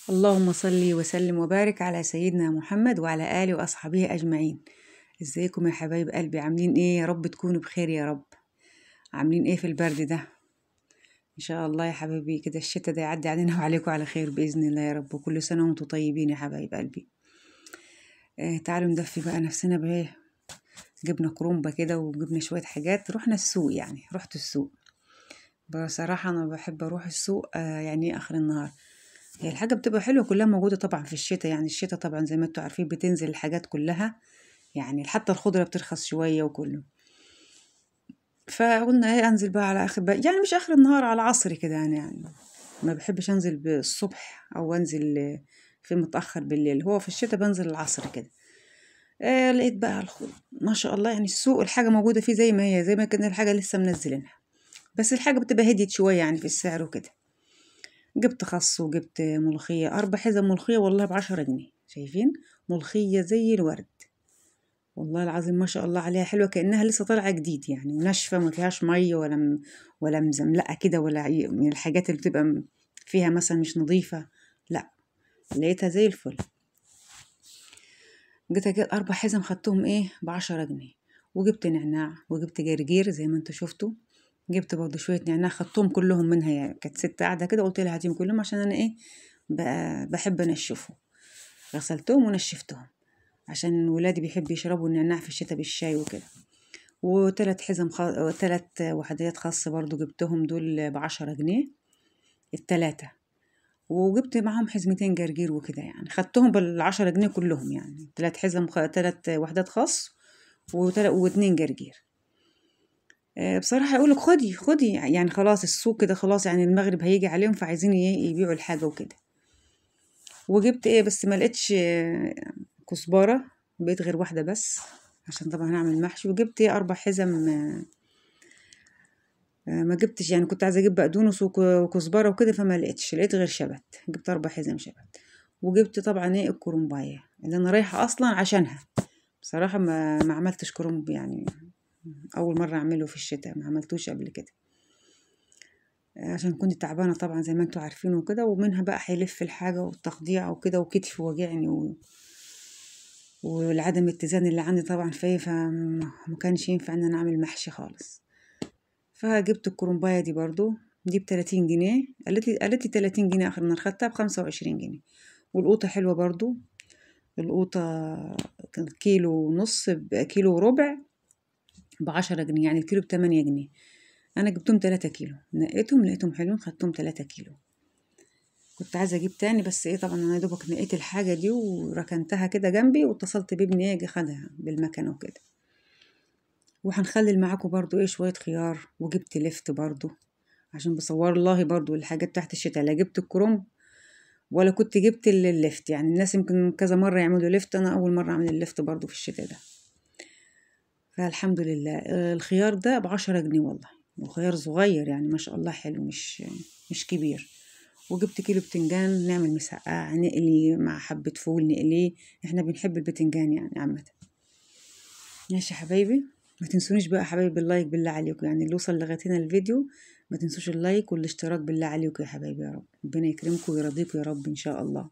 اللهم صل وسلم وبارك على سيدنا محمد وعلى آله وأصحابه أجمعين. ازيكم يا حبايب قلبي؟ عاملين ايه؟ يا رب تكونوا بخير يا رب. عاملين ايه في البرد ده؟ ان شاء الله يا حبايبي كده الشتا ده يعدي علينا وعليكم على خير باذن الله يا رب، وكل سنة وانتم طيبين يا حبايب قلبي. تعالوا ندفي بقى نفسنا بايه. جبنا كرومبه كده وجبنا شوية حاجات، رحنا السوق، يعني رحت السوق. بصراحة انا بحب اروح السوق يعني اخر النهار، هي الحاجة بتبقى حلوة كلها موجودة طبعا في الشتاء. يعني الشتاء طبعا زي ما انتوا عارفين بتنزل الحاجات كلها، يعني حتى الخضرة بترخص شوية وكله. فقلنا ايه، انزل بقى على اخر بقى، يعني مش اخر النهار، على العصر كده. يعني ما بحبش انزل بالصبح او انزل في متاخر بالليل، هو في الشتاء بنزل العصر كده. لقيت بقى ما شاء الله، يعني السوق الحاجة موجودة فيه زي ما هي، زي ما كان الحاجة لسه منزلينها، بس الحاجة بتبقى هديت شوية يعني في السعر وكده. جبت خس وجبت ملوخية، 4 حزم ملوخية والله ب10 جنيه. شايفين ملوخية زي الورد والله العظيم، ما شاء الله عليها، حلوة كانها لسه طالعه جديد يعني، وناشفه ما فيهاش مية ولا مزملقه كده، ولا من الحاجات اللي بتبقى فيها مثلا مش نظيفة، لا لقيتها زي الفل. جيت اجيب 4 حزم، خدتهم ايه ب10 جنيه. وجبت نعناع وجبت جرجير زي ما انتوا شفتوا، جبت برضه شوية نعناع خدتهم كلهم منها، يعني كانت ست قاعدة كده قلت لها هاتيهم كلهم عشان انا ايه بحب انشفه. غسلتهم ونشفتهم عشان ولادي بيحبوا يشربوا النعناع في الشتاء بالشاي وكده. وتلات حزم تلات وحدات خاص برضو جبتهم دول ب10 جنيه التلاتة، وجبت معاهم حزمتين جرجير وكده، يعني خدتهم بال10 جنيه كلهم، يعني 3 حزم 3 وحدات خاص و2 جرجير. بصراحة يقولك خدي خدي، يعني خلاص السوق كده خلاص، يعني المغرب هيجي عليهم فعايزين يبيعوا الحاجة وكده. وجبت ايه بس ما لقيتش كزبرة، بقيت غير واحدة بس عشان طبعا هنعمل محشي. وجبت ايه 4 حزم، ما جبتش يعني، كنت عايزة اجيب بقدونس وكزبرة وكده فما لقيتش، لقيت غير شبت، جبت 4 حزم شبت. وجبت طبعا ايه الكرنباية اللي انا رايحة اصلا عشانها. بصراحة ما عملتش كرنب، يعني اول مرة اعمله في الشتاء، ما عملتوش قبل كده عشان كنت تعبانة طبعا زي ما انتوا عارفين وكده. ومنها بقى هيلف الحاجة والتخضيع وكده، وكتفي وجعني والعدم اتزان اللي عندي طبعا فيه، فما كانش ينفع ان انا اعمل محشي خالص. فجبت الكرنبايه دي برضو، دي ب30 جنيه، قالت لي 30 جنيه اخر النهار، خدتها ب25 جنيه. والقوطه حلوة برضو، القوطه كيلو ونص، كيلو وربع ب10 جنيه، يعني الكيلو ب8 جنيه. انا جبتهم 3 كيلو، نقيتهم لقيتهم حلوين، خدتهم 3 كيلو. كنت عايزه اجيب تاني بس ايه طبعا انا يا دوبك نقيت الحاجة دي وركنتها كده جنبي، واتصلت بابني يجي خدها بالمكنه وكده. وهنخلل معاكم برضو ايه شوية خيار، وجبت لفت برضو عشان بصور الله برضو الحاجات تحت الشتاء. لا جبت الكرنب ولا كنت جبت اللفت، يعني الناس يمكن كذا مرة يعملوا لفت، انا اول مرة اعمل اللفت برضو في الشتاء ده. فالحمد لله. الخيار ده ب10 جنيه والله، وخيار صغير يعني ما شاء الله حلو، مش كبير. وجبت كيلو بتنجان نعمل مسقعه، نقلي مع حبه فول نقليه، احنا بنحب البتنجان يعني عامة. ماشي يا حبايبي، ما تنسونيش بقى يا حبايبي ال like بالله عليكم، يعني اللي وصل لغاية هنا الفيديو ما تنسوش ال like والاشتراك بالله عليكم يا حبايبي. يا رب ربنا يكرمكم ويرضيكم يا رب ان شاء الله.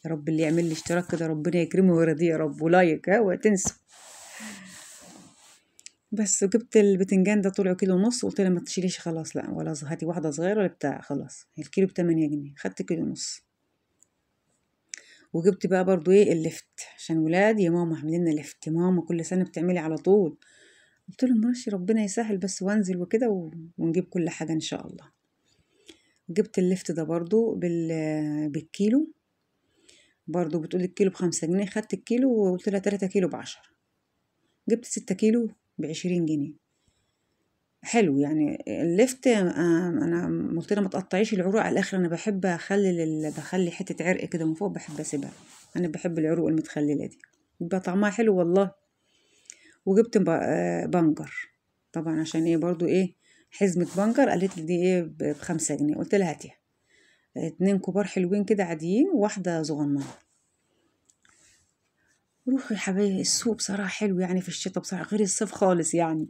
يا رب اللي يعمل لي اشتراك كده ربنا يكرمه ويرضيه يا رب، و like ها وتنسوا بس. وجبت البتنجان ده طلع كيلو ونص، قلت لها ما تشيليش خلاص، لا ولا هاتي واحدة صغيرة ولا بتاع، خلاص الكيلو ب8 جنيه، خدت كيلو ونص. وجبت بقى برضو ايه اللفت عشان ولاد، يا ماما اعملي لنا لفت، يا ماما كل سنة بتعملي على طول. قلت لهم ماشي ربنا يسهل بس وانزل وكده ونجيب كل حاجة ان شاء الله. جبت اللفت ده برضو بالكيلو برضو، بتقول الكيلو ب5 جنيه، خدت الكيلو وقلت لها 3 كيلو ب10، جبت 6 كيلو ب20 جنيه. حلو يعني اللفت. انا قلت لها ما تقطعيش العروق على الاخر، انا بحب اخلي بخلي حتة عرق كده من فوق، بحب اسيبها، انا بحب العروق المتخلله دي، بيبقى طعمها حلو والله. وجبت بنجر طبعا عشان ايه برضو ايه حزمه بنجر، قالت لي دي ايه ب5 جنيه، قلت لها هاتيها، 2 كبار حلوين كده عاديين وواحدة صغننه. روحوا يا حبايبي السوق بصراحة حلو يعني في الشتاء بصراحة غير الصيف خالص يعني.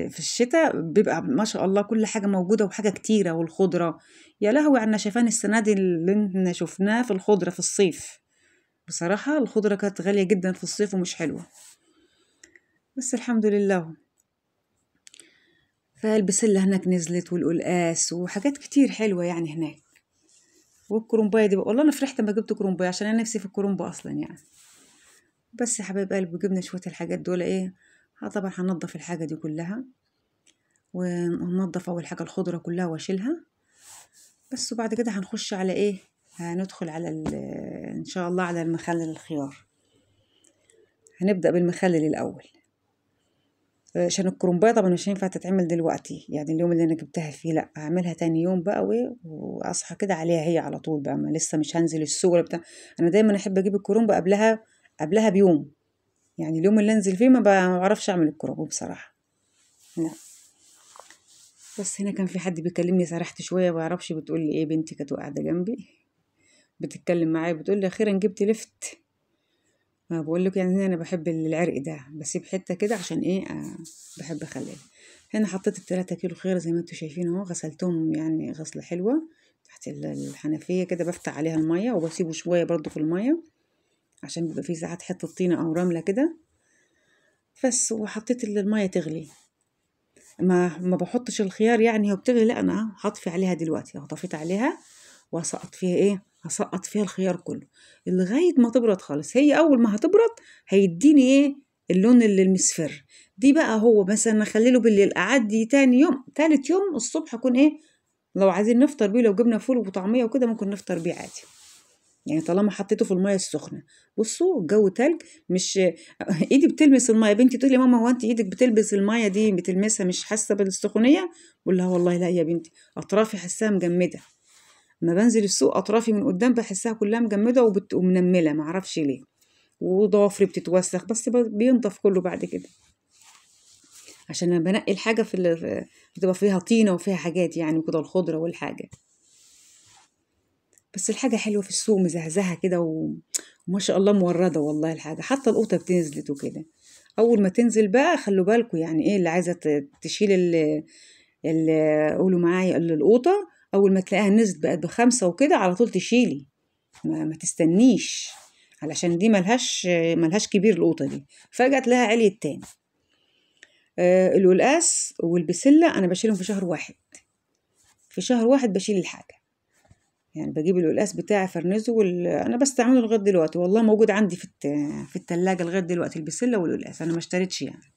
في الشتاء بيبقى ما شاء الله كل حاجة موجودة وحاجة كتيرة، والخضرة يا لهوي على النشفان السنة دي اللي احنا شفناه في الخضرة في الصيف. بصراحة الخضرة كانت غالية جدا في الصيف ومش حلوة، بس الحمد لله. فالبسلة هناك نزلت، والقلقاس وحاجات كتير حلوة يعني هناك. والكرنباية دي والله أنا فرحت لما جبت كرنباية عشان أنا نفسي في الكرنب أصلا يعني. بس يا حبايب قلبي جبنا شوية الحاجات دول ايه، طبعا هنضف الحاجة دي كلها، وننضف أول حاجة الخضرة كلها واشيلها بس. وبعد كده هنخش على ايه، هندخل على ان شاء الله على المخلل الخيار. هنبدأ بالمخلل الأول عشان الكرنباية طبعا مش هينفع تتعمل دلوقتي، يعني اليوم اللي انا جبتها فيه لا، هعملها تاني يوم بقى واصحى كده عليها هي على طول بقى، ما لسه مش هنزل السوق ولا بتاع. انا دايما احب اجيب الكرنب قبلها بيوم، يعني اليوم اللي انزل فيه ما بعرفش اعمل الكرنب بصراحة، لا. بس هنا كان في حد بيكلمني، سرحت شوية ما بعرفش بتقول لي ايه، بنتي كانت قاعدة جنبي بتتكلم معايا بتقول لي اخيرا جبت لفت. ما بقول لك يعني انا بحب العرق ده، بسيب حتة كده عشان ايه، بحب اخليه. هنا حطيت ال3 كيلو خيار زي ما انتم شايفين اهو، غسلتهم يعني غسله حلوة تحت الحنفية كده، بفتح عليها المية وبسيبه شوية برضو في المية عشان بيبقى فيه ساعات حتة طينه او رملة كده بس. وحطيت المية تغلي، ما بحطش الخيار يعني هو بتغلي، لا انا هطفي عليها دلوقتي، طفيت عليها وهسقط فيها ايه، هسقط فيها الخيار كله لغاية ما تبرد خالص. هي اول ما هتبرد هيديني ايه اللون اللي المصفر دي بقى. هو مثلا اخليله بالليل، اعدي تاني يوم تالت يوم الصبح اكون ايه، لو عايزين نفطر بيه، لو جبنا فول وطعميه وكده ممكن نفطر بيه عادي يعني، طالما حطيته في المية السخنة. بصوا الجو تلج، مش ايدي بتلمس المية. بنتي تقول لي ماما هو انت ايدك بتلبس المية دي، بتلمسها مش حاسه بالسخونيه؟ بقول لها والله لا يا بنتي، اطرافي حاساها مجمده. لما بنزل السوق اطرافي من قدام بحسها كلها مجمده ومنمله، معرفش ليه، وضوافري بتتوسخ، بس بينضف كله بعد كده عشان انا بنقي الحاجة في بتبقى فيها طينه وفيها حاجات يعني وكده، الخضرة والحاجة. بس الحاجة حلوة في السوق، مزهزهه كده وما شاء الله مورده والله الحاجة، حتى القوطه بتنزلت وكده. اول ما تنزل بقى خلوا بالكم يعني ايه، اللي عايزه تشيل اللي قولوا معايا القوطه، اول ما تلاقيها نزلت بقت ب5 وكده على طول تشيلي، ما تستنيش، علشان دي ملهاش كبير القوطه دي، فجأة تلاقيها عليت تاني. القلقاس والبسله انا بشيلهم في شهر واحد، في شهر واحد بشيل الحاجة يعني، بجيب القلقاس بتاعي فرنزه انا بستعمله لغاية دلوقتي والله، موجود عندي في التلاجة لغاية دلوقتي البسله والقلقاس، انا ما اشتريتش يعني.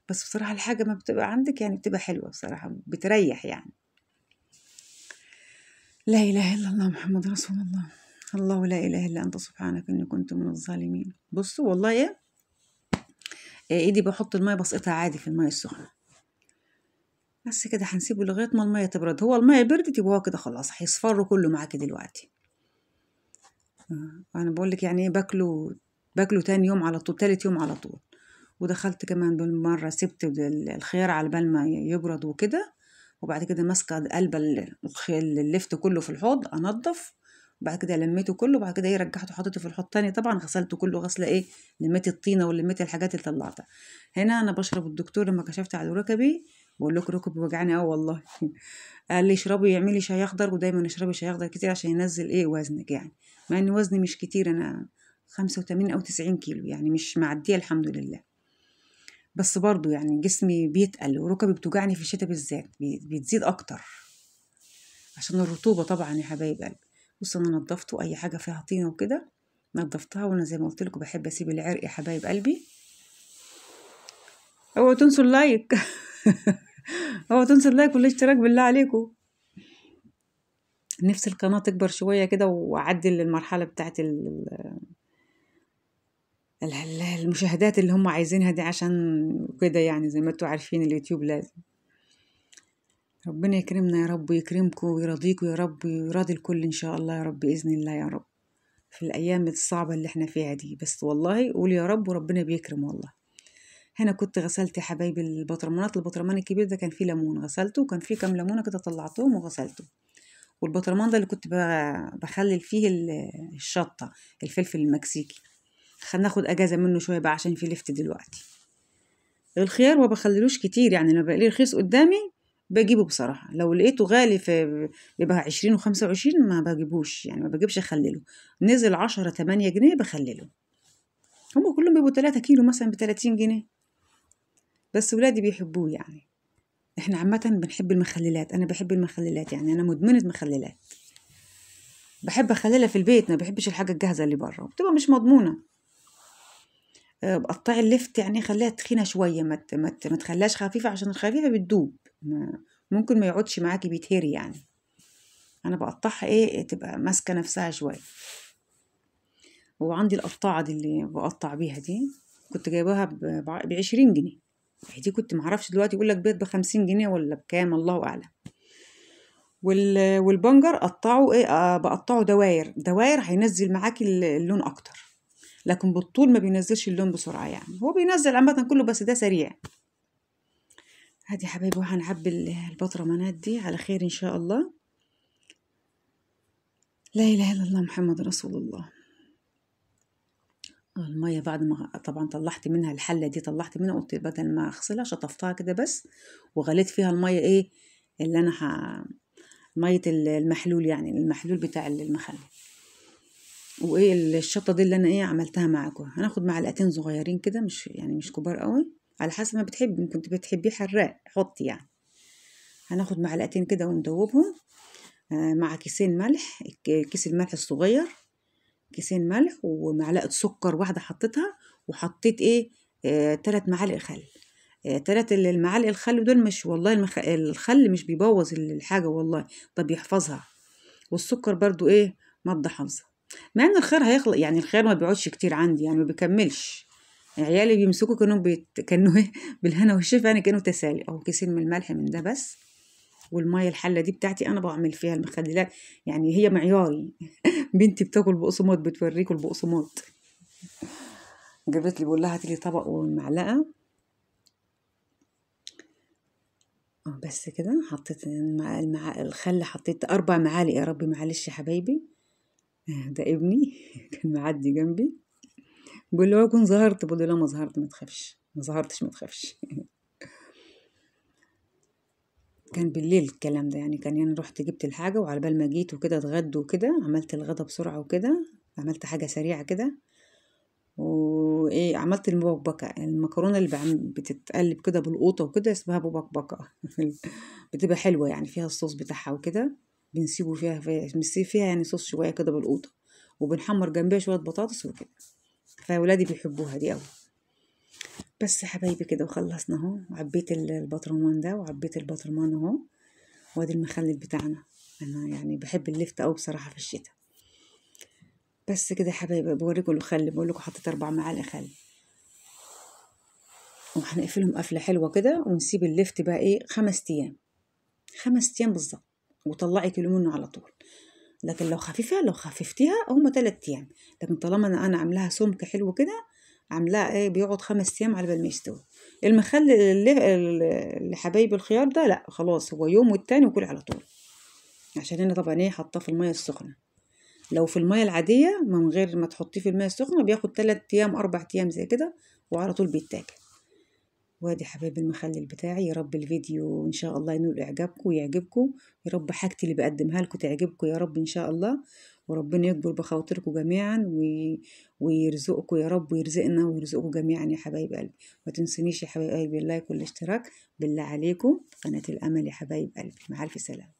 بس بصراحة الحاجة ما بتبقى عندك يعني بتبقى حلوة بصراحة، بتريح يعني. لا إله إلا الله محمد رسول الله، الله لا إله إلا أنت سبحانك إني كنت من الظالمين. بصوا والله إيه، إيدي بحط المية بسقطها عادي في المية السخنة بس كده، هنسيبه لغاية ما المية تبرد. هو المية بردت يبقى هو كده خلاص هيصفر كله معاكي دلوقتي. أنا بقولك يعني إيه، باكله تاني يوم على طول، تالت يوم على طول. ودخلت كمان بالمرة سبت الخيار على بال ما يبرد وكده، وبعد كده ماسكه قلب اللفت كله في الحوض انضف، وبعد كده لميته كله، وبعد كده ايه رجعته حطيته في الحوض تاني، طبعا غسلته كله غسله ايه، لميت الطينه ولميت الحاجات اللي طلعتها. هنا انا بشرب الدكتور لما كشفت على ركبي، بقول لكم ركبي وجعاني اه والله قال لي اشربي، اعملي شاي اخضر، ودايما اشربي شاي اخضر كتير عشان ينزل ايه وزنك يعني، مع ان وزني مش كتير، انا 85 او 90 كيلو يعني، مش معدية الحمد لله، بس برضو يعني جسمي بيتقل وركبي بتوجعني في الشتاء بالذات، بتزيد اكتر عشان الرطوبة طبعا يا حبايب قلبي. بصوا انا نضفته، اي حاجة فيها طينه وكده نضفتها، وانا زي ما قلت لكم بحب اسيب العرق يا حبايب قلبي. اوعوا تنسوا ال like اوعوا تنسوا ال like والاشتراك بالله عليكم. نفسي القناة تكبر شوية كده واعدل المرحلة بتاعت المشاهدات اللي هم عايزينها دي، عشان كده يعني زي ما انتوا عارفين اليوتيوب لازم. ربنا يكرمنا يا رب ويكرمكم ويرضيكم يا رب ويراضي الكل ان شاء الله يا رب باذن الله يا رب، في الايام الصعبة اللي احنا فيها دي، بس والله قول يا رب وربنا بيكرم والله. هنا كنت غسلت يا حبايبي البطرمانات، البطرمان الكبير ده كان فيه ليمون غسلته، وكان فيه كام ليمونه كده طلعتهم وغسلته. والبطرمان ده اللي كنت بخلل فيه الشطه، الفلفل المكسيكي، خلينا ناخد اجازه منه شوية بقى عشان في لفت دلوقتي. الخيار ما بخليلوش كتير يعني، لما بلاقيه رخيص قدامي بجيبه بصراحة، لو لقيته غالي في بيبقى 20 و25 ما بجيبوش يعني، ما بجيبش اخلله. نزل 10 8 جنيه بخلله، هما كلهم بيبقوا 3 كيلو مثلا ب30 جنيه، بس ولادي بيحبوه يعني. احنا عامة بنحب المخللات، انا بحب المخللات يعني، انا مدمنة مخللات، بحب اخللها في البيت، ما بحبش الحاجة الجاهزة اللي بره بتبقى مش مضمونة. بقطعي اللفت يعني خليها تخينة شوية، ما تخليهاش خفيفة عشان الخفيفة بتدوب، ممكن ما يقعدش معاكي بيتهري يعني. انا بقطعها ايه تبقى ماسكة نفسها شوية. وعندي القطاعة دي اللي بقطع بيها دي كنت جايباها ب20 جنيه، دي كنت معرفش دلوقتي يقول لك بيت ب50 جنيه ولا بكام الله اعلم. والبنجر قطعه ايه، بقطعه دواير دواير، هينزل معاكي اللون اكتر، لكن بالطول ما بينزلش اللون بسرعة يعني، هو بينزل عامة كله بس ده سريع. هادي يا حبايبي، وهنعبي البطرمانات دي على خير ان شاء الله. لا اله الا الله محمد رسول الله. المية بعد ما طبعا طلعت منها الحلة دي، طلعت منها قلت بدل ما اغسلها شطفتها كده بس، وغليت فيها المية ايه اللي انا مية المحلول يعني، المحلول بتاع المخلل. وايه الشطه دي اللي انا ايه عملتها معاكم، هناخد معلقتين صغيرين كده، مش يعني مش كبار قوي، على حسب ما بتحبي، ممكن بتحبيه حراق حطي يعني. هناخد معلقتين كده وندوبهم مع كيسين ملح، كيس الملح الصغير كيسين ملح، ومعلقة سكر واحدة حطيتها، وحطيت ايه 3 معالق خل. 3 المعالق الخل دول مش والله الخل مش بيبوظ الحاجة والله، طب يحفظها. والسكر برضو ايه مادة حافظه، مع ان الخيار هيخلق يعني، الخيار ما بيقعدش كتير عندي يعني، ما بيكملش، عيالي بيمسكوا كانوا ايه بالهنا والشفا يعني، كانوا تسالي. او كيسين من الملح من ده بس. والمية الحلة دي بتاعتي انا بعمل فيها المخللات يعني، هي معياري. بنتي بتاكل بقسماط، بتوريكوا البقسماط، جابت لي بقول لها هاتي لي طبق ومعلقة. بس كده. حطيت الخل، حطيت 4 معالق يا ربي معلش يا حبايبي، ده ابني كان معدي جنبي بيقول له كنت ظهرت، بقول له لا ما ظهرت ما تخافش، ما ظهرتش ما تخافش. كان بالليل الكلام ده يعني، كان يعني رحت جبت الحاجة وعلى بال ما جيت وكده اتغدوا وكده، عملت الغدا بسرعة وكده، عملت حاجة سريعة كده، وايه عملت المبكبكة، المكرونة اللي بتتقلب كده بالقوطة وكده، اسمها مبكبكة. بتبقى حلوة يعني، فيها الصوص بتاعها وكده، بنسيبه فيها، بنسيب فيها يعني صوص شوية كده بالقوطة، وبنحمر جنبها شوية بطاطس وكده، فولادي بيحبوها دي قوي. بس حبايبي كده وخلصنا اهو، وعبيت البطرمان ده وعبيت البطرمان اهو، وادي المخلل بتاعنا. انا يعني بحب اللفت قوي بصراحة في الشتاء. بس كده يا حبايبي بوريكم الخل، بقول لكم حطيت 4 معالق خل، وهنقفلهم قفله حلوة كده، ونسيب اللفت بقى ايه 5 ايام، 5 ايام بالظبط، وطلعي كيلو منه على طول. لكن لو خفيفة، لو خففتيها هما 3 ايام، لكن طالما انا عاملاها سمك حلو كده، عاملاه ايه بيقعد 5 ايام على بال ما يستوي. المخلل اللي حبايب الخيار ده لا خلاص، هو يوم والتاني وكل على طول، عشان انا طبعا ايه حاطاه في المية السخنة. لو في المية العادية من غير ما تحطيه في المية السخنة بياخد 3 ايام 4 ايام زي كده، وعلى طول بيتاكل. وادي حبايب المخلل بتاعي. يا رب الفيديو ان شاء الله ينول اعجابكم ويعجبكم، يا رب حاجتي اللي بقدمها لكم تعجبكم يا رب ان شاء الله، وربنا يكبر بخواطركم جميعا ويرزقكم يا رب، ويرزقنا ويرزقكم جميعا يا حبايب قلبي. ما تنسونيش يا حبايب قلبي اللايك والاشتراك بالله عليكم، قناة الامل يا حبايب قلبي. مع الف سلامة.